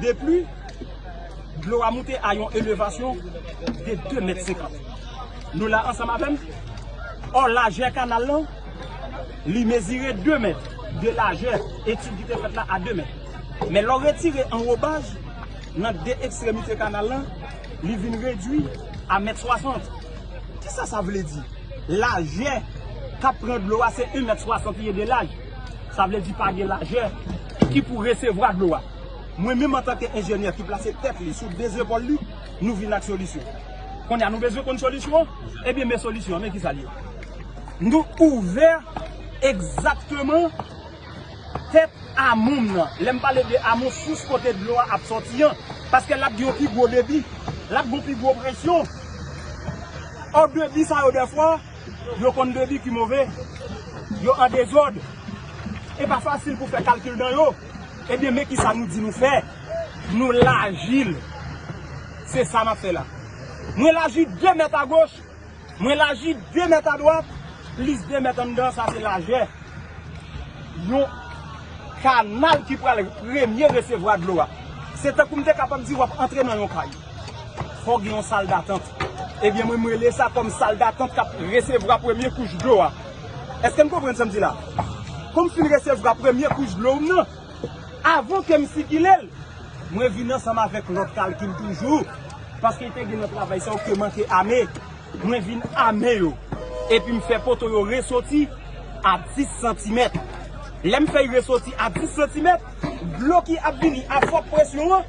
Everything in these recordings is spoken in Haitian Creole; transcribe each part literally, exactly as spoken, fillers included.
de pli, dlo a moute a yon elevasyon de de mèt senkant. Nou la ansanm avè m? Ò, lajè kanal lan, li mezire de mèt de lajè, etid ki te fèt la a de mèt. Men lè w retire anwobaj nan de ekstremite kanal lan, li vin redui a mèt swasant. Kisa sa vle di? Lajè k ap pran dlo a se en mèt swasant li ye de laj. Sa vle di pa gen lajè ki pou resevwa dlo a. Mwen menm antanke enjenyè ki plase tèt li sou de zepòl li, nou vin ak solisyon. Kounye a nou bezwen konn solisyon an? Ebyen men solisyon an, men kisa l ye. Nou ouvè egzakteman tèt amon m nan. Lè m pale de amon, sous kote dlo a ap sòti an. Paske l ap gen yon pi gwo debi. L ap gen yon pi gwo presyon. Ò, debi sa yo dèfwa, yo konn debi ki move. Yo an dezòd. E pa fasil pou fè kalkil nan yo. Ebyen, men kisa nou di nou fè? Nou laji l. Se sa n ap fè la. Mwen laji de mèt agoch. Mwen laji de mèt adwat, plis de mèt anndan, sa se lajè yon kanal ki pral premye resevwa dlo a. Se tankou m te kapab di w ap antre nan yon kay. Fò w gen yon sal datant. Ebyen, mwen, m rele sa kòm sal datant k ap resevwa premye kouch dlo a. Èske n konprann sa m di la? Kòm fin resevwa premye kouch dlo m nan, avan ke m sikile l, mwen vin ansanm avèk lòt kalkil toujou, paske te gen nan travay sa yo ke manke ame. Mwen vin ame yo. Epi m fè poto yo resoti a dis santimèt. Lè m fè y resoti a dis santimèt, dlo ki ap vini a fòt presyon an,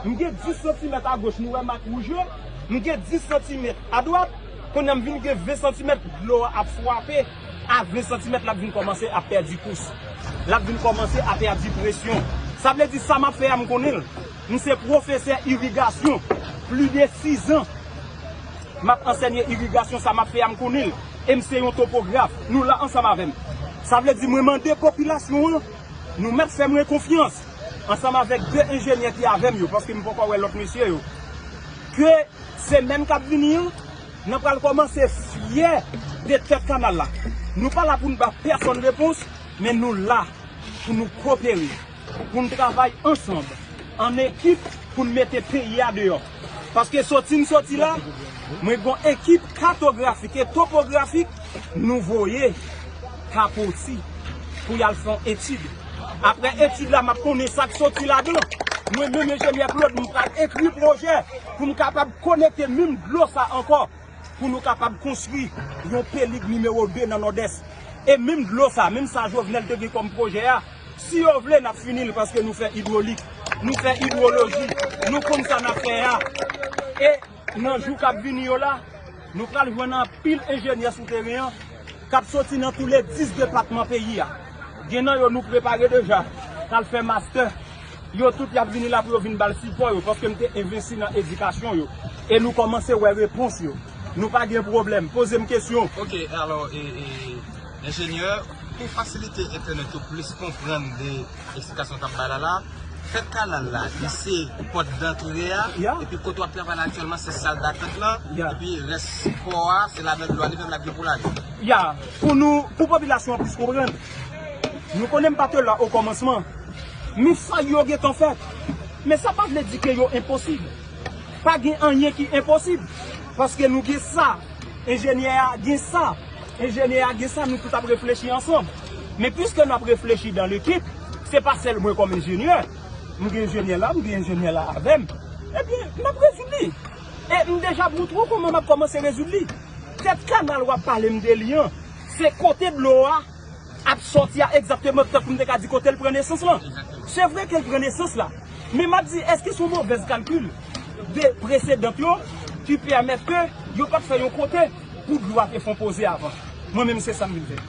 m gen dis santimèt agoch, nou wè mak wouj yo, m gen dis santimèt adwat, kounye a m vin gen ven santimèt, dlo a ap frape a ven santimèt, l ap vin kòmanse ap pèdi kous. L ap vin kòmanse ap pèdi presyon. Sa vle di sa m ap fè a, m konnen l. M se pwofesè irigasyon, plis de sizan. M ap ansèye irigasyon, sa m ap fè a, m konnen l. E m se yon topograf. Nou la ansanm avè m. Sa vle di mwen mande popilasyon an, nou mèt fè mwen konfyans, ansanm avèk de enjenyè ki avè m yo, paske m poko wè lòt mesye yo, ke semèn k ap vini an, n ap pral kòmanse fyè de tèt kanal la. Nou pa la pou n ba pèsonn repons, men nou la pou nou kopere, pou n travay ansanm, an ekip, pou n mete peyi a deyò. Paske soti n soti la, mwen gon ekip katografik e topografik nou voye Kapoti pou y al fè yon etid. Apre etid la, m ap konnen sa k soti ladan. Mwen menm enjenyè Claude, m pral ekri pwojè pou m kapab konekte menm dlo sa ankò, pou nou kapab konstwi yon pelig nimewo de nan Nòdès. E menm dlo sa, menm sa Jovenel te gen kòm pwojè a, si yo vle, n ap fini l paske nou fè idwolik, nou fè idwoloji, nou konn sa n ap fè a. E nan jou k ap vini yo la, nou pral jwenn anpil enjenyè sou teren an k ap soti nan tou le dis depatman peyi a. Gen nan yo nou prepare deja, k al fè mastè. Yo tout y ap vini la pou yo vin ba l sipò yo, paske m te envesti nan edikasyon yo. E nou kòmanse wè repons yo. Nou pa gen pwoblèm. Poze m kesyon. Ok, alò, e, e, enjenyè, pou fasilite entènèt yo plis konprann de eksplikasyon w t ap bay la la, tèt kanal la, li se pòt dantre a, epi kote w ap travay la aktyèlman, se sal datant lan, epi rès pò a, se ladan dlo a li menm l ap gen pou l ale. Ya, pou nou, pou popilasyon an plis konprann, nou konnen m pa te la okòmansman, men fay yo gentan fèt. Men sa pa vle di ke yo enposib. Pa gen anyen ki enposib. Paske nou gen sa, enjenyè a gen sa, enjenyè a gen sa, nou tout ap reflechi ansanm. Men piske n ap reflechi dan lekip, se pa sèl mwen kòm enjenyè. M gen enjenyè la, m gen enjenyè la avè m. Ebyen, n ap rezoud li. E m deja montre w kòman m ap kòmanse rezoud li. Tèt kanal w ap pale m de li an, se kote dlo a ap sòti a egzakteman tankou m te ka di kote l pran nesans lan. Se vre ke l pran nesans la. Men m ap di, èske se yon movèz kalkil de presedan yo ki pèmèt ke yo pa t fè yon kote pou dlo a te fè yon poze avan? Mwen menm se sa m vin fè.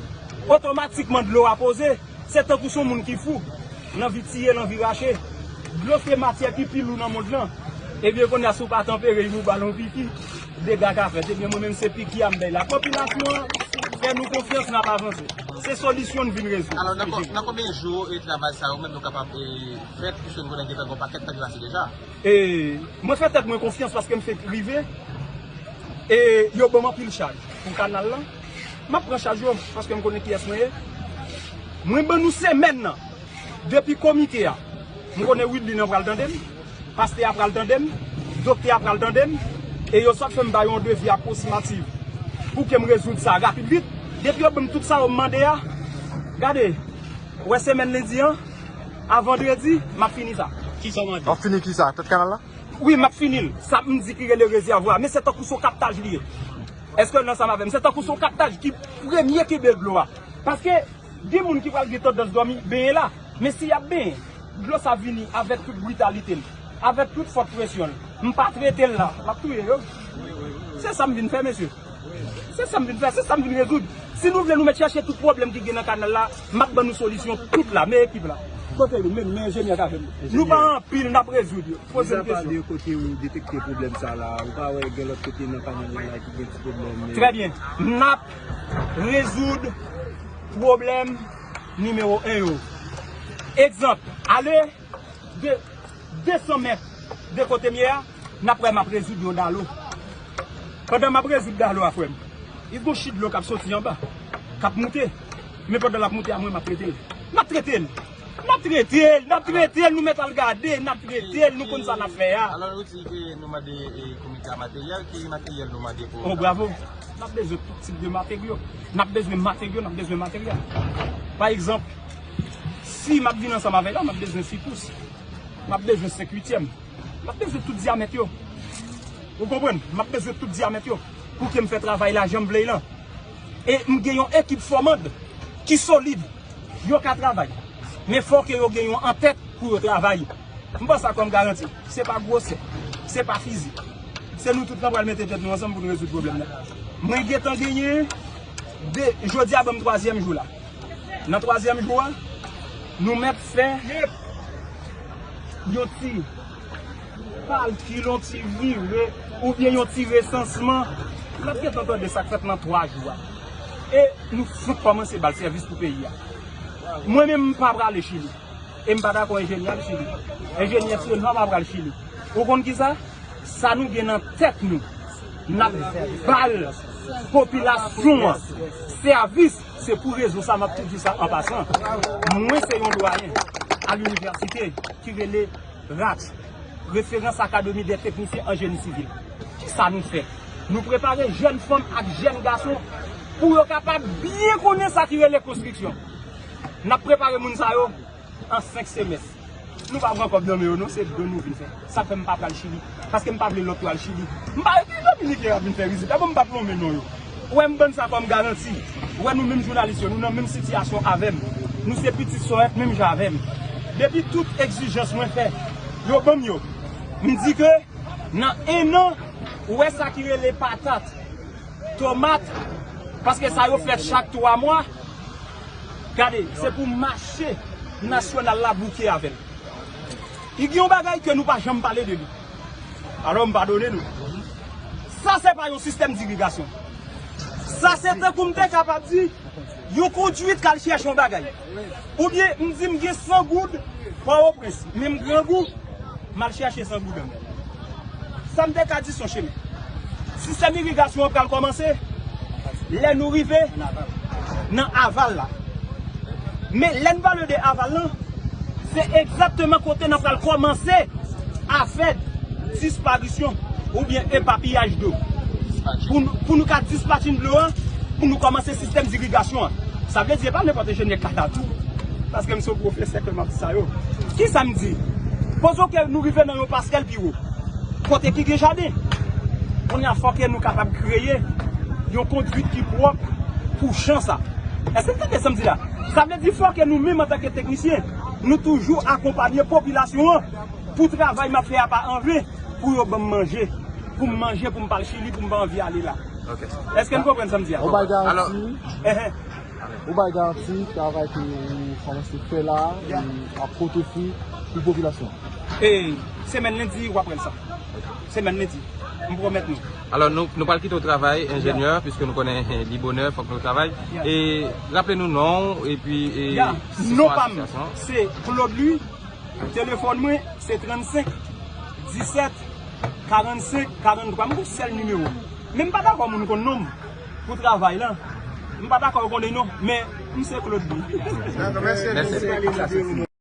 Otomatikman dlo a poze, se tankou se yon moun ki fou. L anvi tiye, l anvi rache. Dlo se matyè ki pi lou nan mond lan. Ebyen kounye a si w pa tanpere, yon bal, yon piki, dega ka fèt. Ebyen mwen menm se piki a m bay la. Popilasyon an fè nou konfyans, n ap avanse. Se solisyon n vin rezoud. Alò, nan kon- nan konbyen jou e travay sa yo menm yo kapab e, fèt, piske n konnen gen yon pakèt tan ki pase deja? E, mwen fè tèt mwen konfyans paske m fenk rive. E yo ban m anpil chaj pou kanal lan. M ap pran chaj yo paske m konnen kiyès mwen ye. Mwen ban nou semèn nan. Depi komite a, m konnen Widlin an pral tande m. Pastè a pral tande m, doktè a pral tande m, e yo sot fè m ba yo yon devi apwoksimatif pou ke m rezoud sa rapid vit. Depi yo ban m tout sa yo mande a, gade, wè semèn lendi an, a vandredi, m ap fini sa. Kisa w mande? W ap fini kisa? Tèt kanal la? Wi, m ap fini l. Sa m di ki rele rezèvwa, men se tankou se yon kaptaj li ye. Èske w nan ansanm avè m? Se tankou se yon kaptaj ki premye kenbe dlo a. Paske gen moun ki pral gen tandans dòmi, benyen la. Men si y ap benyen, dlo sa vini avèk tout britalite l, avèk tout fòt presyon l. M pa trete l la, m ap touye yo. Se sa m vin fè, mesye. Se sa m vin fè, se sa m vin rezoud. Si nou vle nou mèt chèche tout pwoblèm ki gen nan kanal la, m ap ban nou solisyon tout la, men ekip la. Kote nou, men, men enjenyè k avè m. Nou pa anpil, n ap rezoud yo. Poze m kesyon. Mizapa de kote ou detekte pwoblèm sa la, ou pa wè gen lòt kote nan kanal la ki gen ti pwoblèm, men... Trè byen. N ap rezoud pwoblèm nimewo en yo. Egzanp, ale de, de san mèt de kote m ye a, n ap wè m ap rezoud yon dalo. Pandan m ap rezoud dalo a, frè m, li gon chit dlo k ap soti anba, k ap moute. Men pandan l ap moute a, mwen, m ap trete l. N ap trete l. N ap trete l, n ap trete l, nou mèt al gade, n ap trete l, nou konn sa n ap fè a. Alò, ou di ke nou mande, e, komite a materyèl, ki materyèl nou mande pou... Oh, bravo. N ap bezwen tout tip de materyo. N ap bezwen materyo, n ap bezwen materyèl. Pa egzanp, si m ap vin ansanm avè l la, m ap bezwen sis pous. M ap bezwen senk uityèm. M ap bezwen tout dyamèt yo. Ou konprann? M ap bezwen tout dyamèt yo pou ke m fè travay la jan m vle l lan. E m gen yon ekip fòmand ki solid. Yo ka travay. Men fò ke yo gen yon antèt pou yo travay. M ba sa kòm garanti. Se pa gwosè. Se pa fizik. Se nou tout lan pral mete tèt nou ansanm pou nou rezoud pwoblèm nan. Mwen gentan genyen de, jodi a ban m twazyèm jou la. Nan twazyèm jou a, nou mèt fè yon ti kalkil, yon ti vire, oubyen yon ti resansman. N ap gentan tande sa k fèt nan twa jou a. E nou fout kòmanse ba l sèvis pou peyi a. Mwen menm, m pa prale Chili. E m pa dakò enjenyè al Chili. Enjenyè Senoa pa pral Chili. Ou konn kisa? Sa nou gen nan tèt nou, n ap ba l popilasyon an sèvis. Se pou rezon sa, m ap tou di sa an pasan. Mwen se yon dwayen a linivèsite ki rele RATCH, Référence Académie des Techniciens en Génie Civil. Kisa nou fè? Nou prepare jèn fanm ak jèn gason pou yo kapab byen konnen sa ki rele konstriksyon. N ap prepare moun sa yo an senk semès. Nou pa pran kòb nan men yo non, se don nou vin fè. Sa k fè m pa pral Chili. Paske m pa vle lòt yo al Chili. M pa, ki Dominiken ap vin fè vizit la, bon, m pa t lonmen non yo. Ou wè, m ban n sa kòm garanti. Ou wè, nou menm jounalis yo, nou nan menm sitiyasyon avè m. Nou se pitit Sorèt menm jan avè m. Depi tout egzijans mwen fè, yo ban m yo. M di ke nan en an, ou wè sa ki rele patat, tomat, paske sa yo fèt chak twa mwa. Gade, se pou mache nasyonal la bouke avè l. Li gen yon bagay ke nou pa janm pale de li. Alò, m padone nou. Sa se pa yon sistèm dirigasyon. Sa se tankou m te kapab di, yon kondwit k al chèche yon bagay. Oubyen, m di m gen san goud, Pòtoprens, men m grangou, m al chèche san goud an. Sa m te ka di se yon chemen. Sistèm irigasyon an pral kòmanse lè nou rive nan aval la. Men lè n pale de aval lan, se egzakteman kote n ap pral kòmanse a fè disparisyon oubyen epapiyaj dlo. Pou nou, pou nou ka dispatch dlo an, pou nou kòmanse sistèm dirigasyon an. Sa vle di, e pa nenpòt enjenyè k ka ta tou. Paske m se yon pwofesè ke m ap di sa yo. Kisa m di? Pozo ke nou rive nan yon pasrèl pi wo. Kote ki gen jaden. Kounye a, fò ke nou kapab kreye yon kondwit ki pwòp pou chan sa. Èske n tande sa m di la? Sa vle di, fò ke nou menm, antanke teknisyen, nou toujou akonpanye popilasyon an pou travay m ap fè a pa anven, pou yo ban m manje, pou m manje, pou m pa al Chili, pou m pa anvi ale la. Ok. Èske n konprann sa m di a? Ou bay garanti, Enhen. Ou bay garanti travay ke ou kòmanse fè la, e ap pote fwi pou popilasyon an? E semèn lendi, w ap wè l sa. Semèn lendi. M pwomèt nou. Alò, nou, nou pral kite w travay, enjenyè, piske nou konnen, eh, li bonè, fòk nou travay. E raple nou non w, epi, e, non pa m, se Claude Louis. Telefòn mwen, se trannsenk, disèt, karannsenk, karanntwa. M gon sèl nimewo. Men m pa dakò moun konn non m pou travay la. M pa dakò yo konnen non, men m se Claude Louis. Dakò, mèsi. Mèsi.